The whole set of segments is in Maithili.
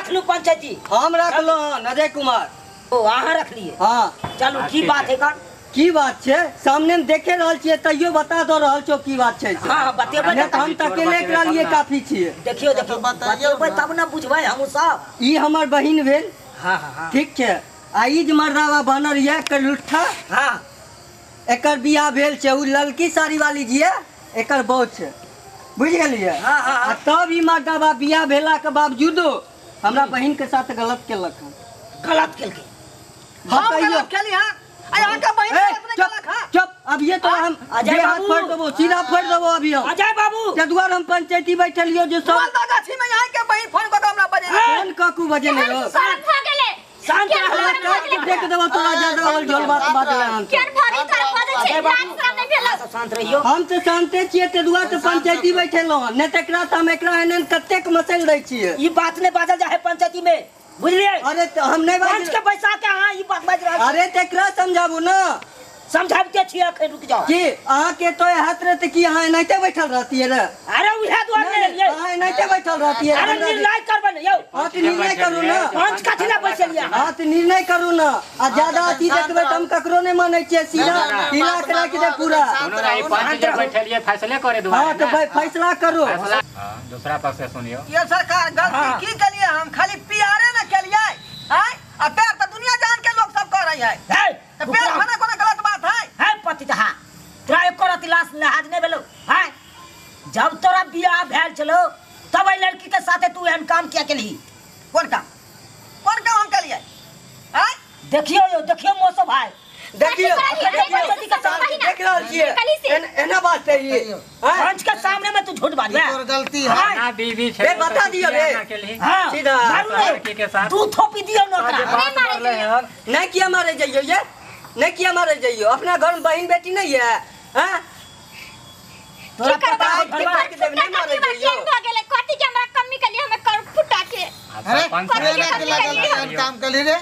रखलू पंचायती? हम रखलो हन अजय कुमार। ओ अहाँ रखलिए? हाँ। चलू की बात है कन? की बात छै? सामने में देखे रहल छियै तैयो बता दो रहल छौ की बात छै। हां हां बतेबै त हम त अकेले एकरा लिए काफी छियै। देखियो देखियो बतेबै तब न बुझबै हम सब। ई हमर बहिन भेल। हां हां हां ठीक छै। आ ई जे मर्दावा बनल ये कलुट्ठा, हां एकर बियाह भेल छै, उ ललकी साड़ी वाली जे एकर बहू छै, बुझ गेलियै? हां हां आ तब ई मर्दावा बियाह भेला के बावजूदो हमरा बहिन के साथ गलत केलक हन। गलत केलकै? हम गलत केली? हां अहाँ के बहिन अपने गलत। हां चुप। अब ये तो हम अजय हाथ फोड़ देबो, सीधा फोड़ देबो अभी हम। अजय बाबू ते दुआर हम पंचायती बैठलियो जे सब गाछी में यहाँ के बहिन फोन क के हमरा बजे फोन क कु बजे ने हो। शर्म भ गेलै। शांत रह, देख देबो तोरा ज्यादा होल झोल बात बात ले हम। केन भारी तोरा बजे छै, लाज शरम नै भेल? शांत रहियो। हम त शांते छियै, ते दुआर त पंचायती बैठेलो हन, नै त एकरा त हम एकरा एहन कतेक मसल दै छियै। ई बात नै बाजल जाय है पंचायती में, बुझलियै? अरे त हम नै पंच के पैसा के अहाँ ई बात बाजि रहल। अरे त एकरा समझाबू ना। समझाबिते छियै अखन, रुक जाओ। की अहाँ के तो हाथ रहते की अहाँ एनाहिते बैठल रहतियै रे? अरे उहे दुआरे ने लेलियै। अहाँ एनाहिते बैठल रहतियै। अरे निर्णय करबै ने यौ। हां त निर्णय करू ना। पंच कथी ला बैसलियै? हां त निर्णय करू ना। आ ज्यादा अथी देखबै त हम ककरो नै मानै छियै, सीधा हिला के राखि दे पूरा। पंच जे बैठलियै फैसले करे दुआरे। हां त भाई फैसला करू। हां दूसरा पक्ष से सुनियो। ये सरकार गलती की केलियै? हम खाली प्यारे न केलियै। आय आ प्यार त दुनिया जान के लोग सब कर रही है। त प्यार खाना कोनो गलत बात है? है पतितहा, तोरा एको रति लाश लहाज नै भेलौ? हैं जब तोरा बियाह भेल छलो तब एहि लड़की के साथे तू एहन काम किया केलही? कोन काम? कोन काम हम केलियै? आय देखियो यौ, देखियो मौसम भाई, देखियो देख रहल छियै एना बात है ई। पंच के सामने में तू झूठ बाजबे, तोर गलती है ना बीबी छै। ए बता दियो रे हां सीधा लड़की के साथ दू थोपी दियो न ओकरा। नहीं मारे जइयो। नहीं किया मारे जइयो, ये नहीं किया मारे जइयो। अपना घर में बहन बेटी नहीं है? हां तोरा पता है के नहीं मारे जइयो। भऽ गेलै कथी के हमरा कमी केलिए? हमे कर फुटा के अरे के लगल काम केली रे।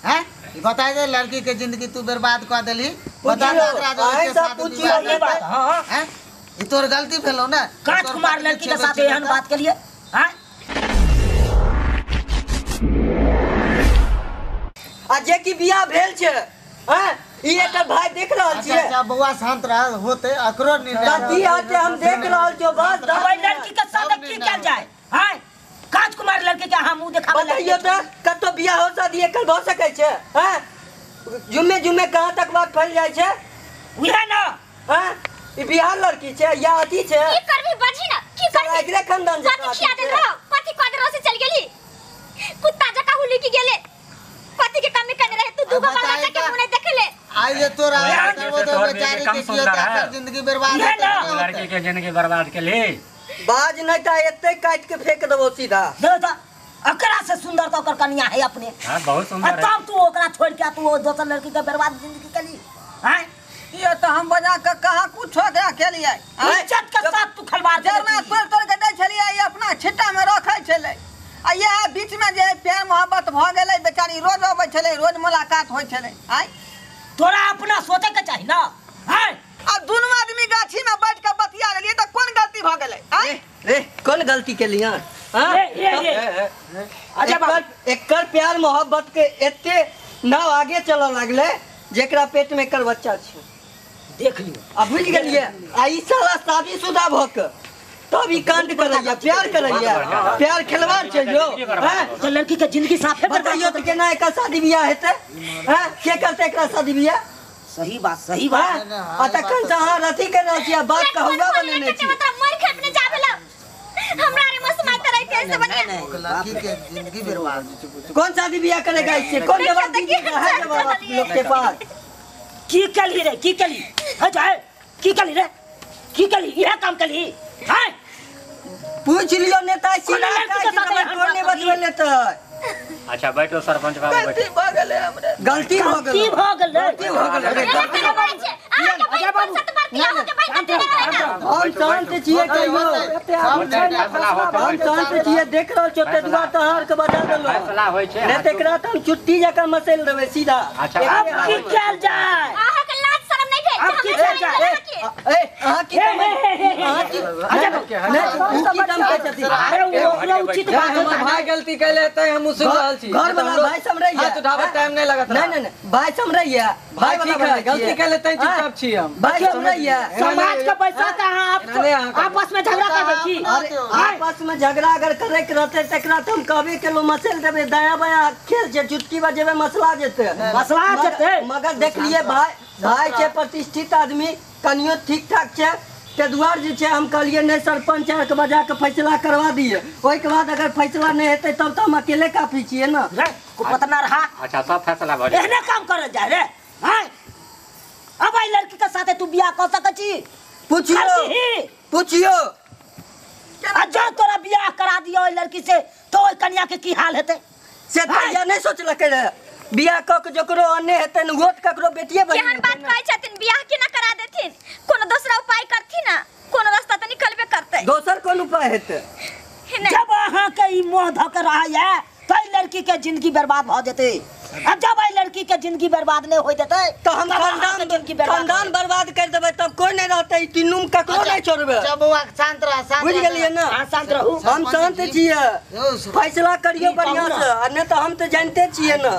हैं बता दे लड़की के जिंदगी तू बर्बाद कर देली। बता दे ओकरा जो के साथ पूछियो ये बात। हां हैं ई तोर गलती भेलो ना, कांच कुमार लड़की के साथ एहन बात केलिए? हैं आ जे की बियाह भेल छै, हैं ई एकर भाई देख रहल छियै। अच्छा बौआ शांत रह, होते अकरो निर्णय गलती होते हम देख रहल छियो। बस ओइ लड़की के साथ की कैल जाय? हैं कांच कुमार लड़की के अहाँ मुंह देखाबै बतैयो त कतो बियाह हो शादी एकर भ सकै छै? हैं जुम्मे जुम्मे कहाँ तक बात फैल जाइ छै? उहे ना। हैं ई बियाह लड़की छै या अथी छै? की करबी बजी ना, की करबी? एकरे खानदान कथी खिया देल रहो, कथी कह देल रहो से चल गेली कुत्ता जका हुली की गेले। कथी के कमी करने रहे तू? दूगो बाल बच्चा के मुंह नहीं देखले। आई जे तोरा वो तो बेचारी के कियो त जिंदगी बर्बाद होते, लड़की के जिंदगी बर्बाद के ले बाज नहीं त एते काट के फेंक देबो सीधा। दे त अकरा से सुंदर त ओकर कन्या है अपने। हां बहुत सुंदर है। तब तू ओकरा छोड़ के तू ओ दोसर लड़की के बर्बाद जिंदगी केली? हैं ये तो हम बजा के कहां कुछ ओकरा केलियै? इज्जत के साथ तू खलवाड़ जरना तोड़ तोड़ के दै छलियै, ई अपना छिट्टा में रखै छलै। आ यह बीच में जे प्यार मोहब्बत भ गेलै, बेचारी रोज अबै छलै, रोज मुलाकात होइ छलै। आय तोरा अपना सोचे के चाही ना। हैं आ दुनू आदमी गाछी में बैठ के बतिया लेलियै त कोन गलती भ गेलै? आय रे कोन गलती केलियै? हां अजय बाबू एकर प्यार मोहब्बत के एते नाव आगे चलऽ लागलै जेकरा पेट में एकर बच्चा छै। देख लियो आ बुझ गेलियै? आ ई साला शादीशुदा भ के तब ई कांड करैया, प्यार करैया, प्यार खेलवाड़ छै जो। हैं तो लड़की के जिंदगी साफे बतैयो त केना एकर शादी बियाह हेतै? हैं के करतै एकरा शादी बियाह? सही बात, सही बात। आ तखन से अहाँ रथी के रहल छियै, बात कहुआ बनेने छी। मर खेत में जाबेला हमरा रे मस माय तरह कैसे बनिया लड़की के जिंदगी बर्बाद। कौन शादी बियाह करेगा इससे? कौन जवाब है जवाब आप लोग के पास? की केली रे, की केली? हे जाए की केली रे, की केली? इहे काम केली? हैं पूछ लियो नेता सीधा काट के बचबे लेतै। अच्छा बैठो सरपंच बाबू बैठो। गलती भ गेलै हमरे, गलती भ गेलै, गलती भ गेलै, गलती भ गेलै। अजय बाबू हम शांत छियै कहियो, हम शांत छियै। देख रहल छियै ते दुआर तहार के बजा देलो। फैसला होय छै नै त एकरा त हम चुट्टी जकाँ मसैल देबै सीधा। अच्छा अब की कैल जाय? अहाँ के लाज शरम नहीं भेल? अब की जाए ए अहाँ की अहाँ की अच्छा की दम कहै छथिन? अरे वो उचित बात हमर भाई गलती कैले तै हम सुन रहल छी। घर वाला भाई समरैया हाथ उठाबे टाइम नहीं लगत। नहीं नहीं नहीं भाई समरैया, भाई ठीक है गलती कैले तै चुपचाप छी हम। भाई समरैया समाज का पैसा कहां आप आपस में झगड़ा करबै की? अरे आपस में झगड़ा अगर करे के रहते तकरा त हम कहबे केलो मसल देबे, दाया बाया खेल छै, चुटकी बजेबे मसला जेते, मसला जेते। मगर देख लिए भाई भाई छै प्रतिष्ठित आदमी, कनियो ठीक ठाक छै, ते दुआर जे छै हम कहलिए नहीं सरपंच आर के बजा के फैसला करवा दिए। ओहि के बाद अगर फैसला नहीं हेतै तब त हम अकेले काफी छियै ना। रे कुपतना रहा। अच्छा सब फैसला भ गेल। एहने काम करल जाय रे। हां अब आई लड़की के साथे तू बियाह क सकै छी? पूछियो पूछियो। अच्छा तोरा बियाह करा दियो ओहि लड़की से तो ओहि कन्या के की हाल हेतै से तैया नहीं सोचलकै रे। बियाह क के जकरो अन्ने हेतै न उहो त ककरो बेटिए बनि केहन बात कहै छथिन? बियाह केना करा देथिन? कोनो दोसरा उपाय करथिन ना, कोनो रास्ता त निकलबे करतै। दोसर कोन उपाय हेतै? जब अहाँ के ई मोह ध के रहैया त ई लड़की के जिंदगी बर्बाद भ जेतै। अब जब ई लड़की के जिंदगी बर्बाद नहीं होय देतै त हम खानदान बर्बाद कर देबै, तब कोई नहीं रहतै। ई तीनू में ककरो नहीं छोड़बै। अच्छा बौआ शांत रह, शांत बुझि गेलियै ना? हां शांत रहू। हम शांत छियै, फैसला करियो बढ़िया से, आ नहीं त हम त जानते छियै ना।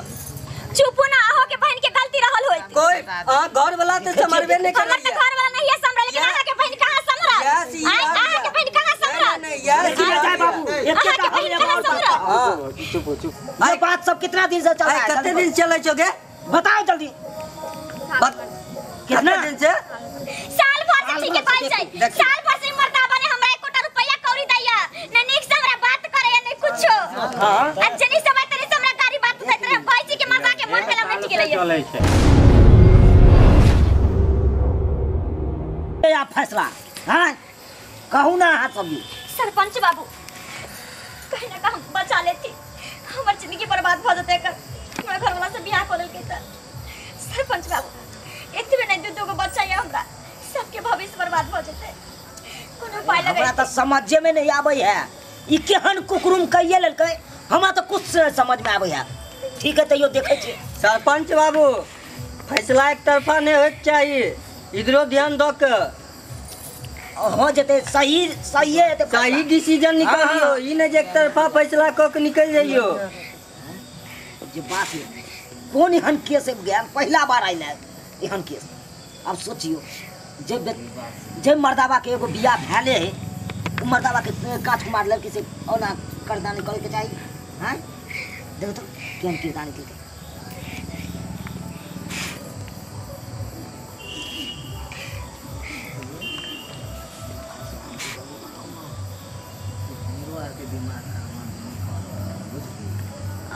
चुपू ना, अहो के बहन के गलती रहल होइत। कोई अहाँ घर वाला त समरबे नहीं हमर करैया। त घर वाला नहीं है समरल, लेकिन अहाँ के बहन कहां समरल? अहाँ के बहन कहां समरल? नहीं यार जाय बाबू अहाँ के बहन कहां समरल? हां चुप चुप। ये बात सब कितना दिन से चल रहा है? कते दिन चलै छौ गे बताओ जल्दी। कितना दिन से? साल भर से ठीक है कहै छै। साल भर से मर्दाबा ने हमरा एकोटा रुपैया कौड़ी दैया न, नीक से हमरा बात करैया नहीं कुछो। हां आ जनी समय तनी से हमरा गाड़ी बात दैत रहे, कहै छी कि मर्दा के मन केला बैठ गेलैया। चलै छै या फैसला। हां कहू ना अहाँ सब। सरपंच बाबू कहीं ना कहीं बचा लेती, हमर जिंदगी बर्बाद भ जेतै एकर। हमरा घर वाला से बियाह क लेलकै त सरपंच बाबू एतबे नहीं दू दू गो बच्चा या हमरा सबके भविष्य बर्बाद भ जेतै। कोनो उपाय लगै? हमरा त समझे में नहीं आबै है ई केहन कुकरुम कइए लेलकै, हमरा त कुछ समझ में आबै है। ठीक है तैयो देखै छी। सरपंच बाबू फैसला एक तरफा नहीं होइके चाही, इधरो ध्यान दऽ के हो जेतै। सही सही हेतै, सही डिसीजन निकालियो, ई नहीं जे एक तरफा फैसला कऽ के निकल जाइयो। जे बात है कोन एहन केस गया, पहला बार आयल है एहन केस। अब सोचियो जे मर्दाबा के एगो बियाह भेले है उ मर्दाबा के काच कुमार लड़की से ओना करदानी करे के चाही। हां देखो तो केहन किरदानी केलकै।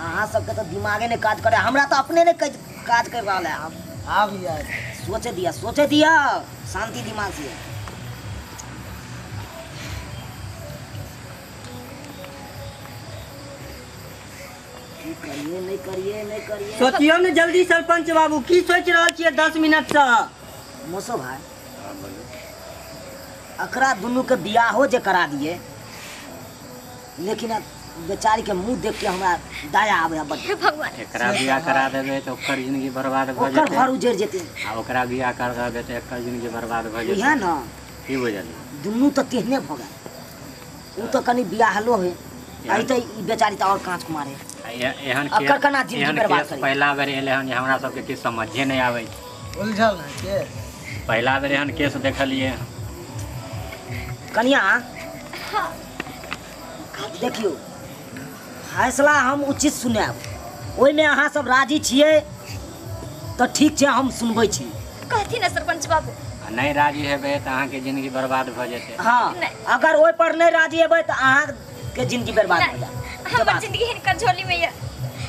अहाँ सबके तो दिमागे ने काज करे, हमरा तो अपने ने काज कर रहा है। आब यार सोचे दिया शांति दिमाग से। की करिए नहीं करिए नहीं करिए सोचियो ने जल्दी सरपंच बाबू, की सोच रहल छियै 10 मिनट से? मौसो भाई अकरा दुनू के बियाहो जे करा दिए, लेकिन बेचारी के मुंह देख के हमरा दया आवे है बड। भगवान एकरा बियाह करा देबे त ओकर जिंदगी बर्बाद भ जेतै, ओकर घर उजड़ जेतै, आ ओकरा बियाह करा देबे त एकर जिंदगी बर्बाद भ जेतै। इहा ना की बुझलियै? दुनू त तेहने भ गेल। उ त कनी बियाहलो है, आई त ई बेचारी त और कांच कुमार है। एहन अकर कना जिंदगी बर्बाद करी। पहला बेर एले हन जे हमरा सबके किछ समझे नहीं आबै छै, उलझल है के। पहला बेर एहन केस देखलियै। कनिया देखियो फैसला हम उचित सुनायब, ओहिमे अहाँ सब राजी छियै तऽ ठीक छै, हम सुनबै छी। कहथिन ना सरपंच बाबू। नहीं राजी हेबै तऽ अहाँके जिंदगी बर्बाद भऽ जेतै। हाँ अगर ओहि पर नहीं राजी हेबै तऽ अहाँके जिंदगी बर्बाद भऽ जायत। हमर जिंदगी हिनकर झोली में यऽ,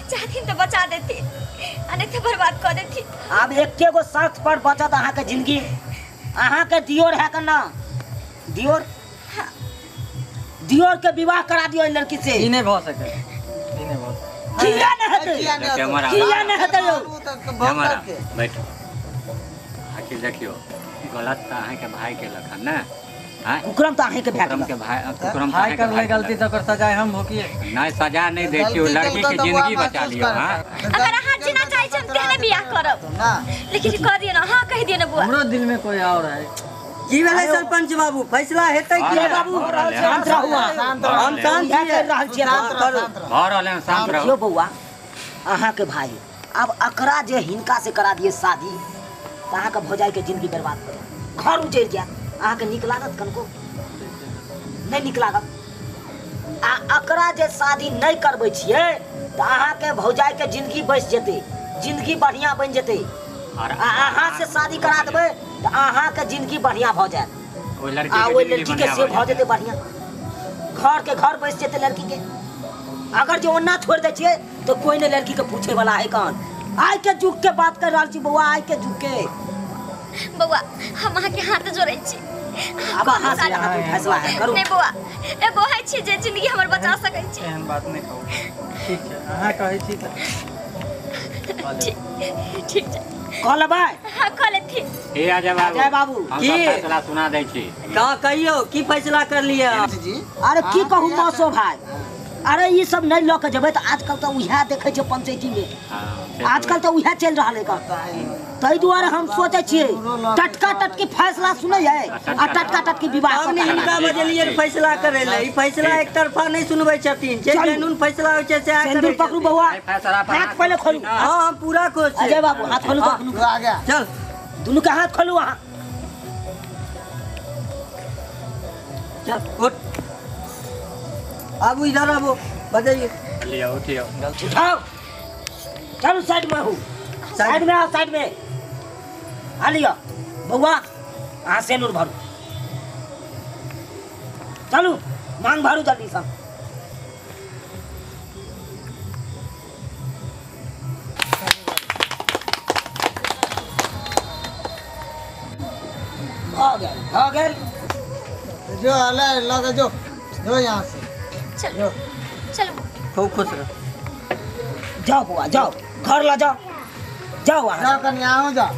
चाहथिन तऽ बचा देथिन आ नहीं तऽ बर्बाद कऽ देथिन। आब एके गो शर्त पर बचत अहाँके जिंदगी। अहाँके दियोर है के ना? दियोर दियोर के विवाह करा दियो लड़की से। ई नहीं भऽ सकै, ई नहीं भऽ सकै। किया नहीं हेतै? किया नहीं हेतै यौ? हमरा बैठो। आखिर देखियो गलत त अहाँके भाई के लखन ने। कुकरम त अहाँके भाई के भाई, कुकरम भाई करले गलती त ओकर सजाय हम भोगिए। नहीं सजा नहीं दै छियो, लड़की के जिंदगी बचा लियो। हां अगर अहाँ जीना चाहै छी हम तेहने बियाह करब ना लेकिन कह दियो ना हां कह दियो ना बुआ हमरो दिल में कोई और है की भेलै सरपंच बाबू फैसला हेतै कि अजय बाबू शांत रहू अहाँ। शांत रहो हम शांत इएह छियै कहि रहल छियै शांत रहो, शांत रहो। भऽ रहल हन शांत रहू देखियौ बौआ अहाँके भाई अब अकरा जे हिनका से करा दिए शादी तऽ अहाँके भौजाइके जिंदगी बर्बाद भऽ जायत घर उजड़ि जायत अहाँके नीक लागत कनको नहि नीक लागत आ अकरा जे शादी नहि करबै छियै तऽ अहाँके भौजाइके जिंदगी बचि जेतै जिंदगी बढ़िआँ बनि जेतै और आ अहाँ से शादी करा देबै तऽ अहाँके जिंदगी बढ़िआँ भऽ जायत ओहि लड़की आ के ओहि जिंदगी लड़की के बढ़िआँ से भऽ भऽ जेतै। जेतै बढ़िआँ घर के घर बसि जेतै लड़की के अगर जे ओना छोड़ि दै छियै तऽ कोइ नहि लड़की के पूछे वाला है कौन आइ के युग के बात कर रहल छी बौआ आइ के युग के बौआ हम अहाँ के हाथ जोड़ै छी आब अहाँ से अहाँके फैसला है करू नहीं बौआ एगो है छी जे जिंदगी हमर बचा सकै छी एहन बात नहि कहू ठीक छै अहाँ कहै छी तऽ ठीक ठीक छै कह लेबै हाँ कह लेथिन हे अजय बाबू अजय बाबू, हम की? सब फैसला सुना दै छी का कहियो की फैसला कर लिए जी अरे की कहू मौसो भाई अरे ई सब नहि लऽ के जेबै तऽ आजकल तऽ उएह देखै छै पंचायती में हाँ, से आजकल तऽ उएह चलि रहल है ताहि दुआरे हम सोचै छियै टटका टटकी फैसला सुनै है आ टटका टटकी विवाह हम कऽ हिनका बजलियै फैसला करै लए ई फैसला एक तरफा नहि सुनबै छथिन जे चलू। कानून फैसला होइ छै से सिंदूर पकड़ू बौआ एहि फैसला पर हाथ पहिले खोलू हाँ हम पूरा खुश छी अजय बाबू हाथ खोलू तऽ दुनू तू आ गया चल दुनू के हाथ खोलू अहाँ चल उठ आबू इधर आबू बताइए लियौ उठियौ उठाओ चलू साइड में हूँ साइड में आओ साइड में आ लिअ बौआ अहाँ सेनूर भरू चलू मांग भरू जल्दी सब भऽ गेल जो अले लगे जो जो यहाँ से चलो चलो खूब खुश रह जाओ बौआ जाओ घर ला जाओ जाओ अहाँ जाओ कन्या आओ जाओ।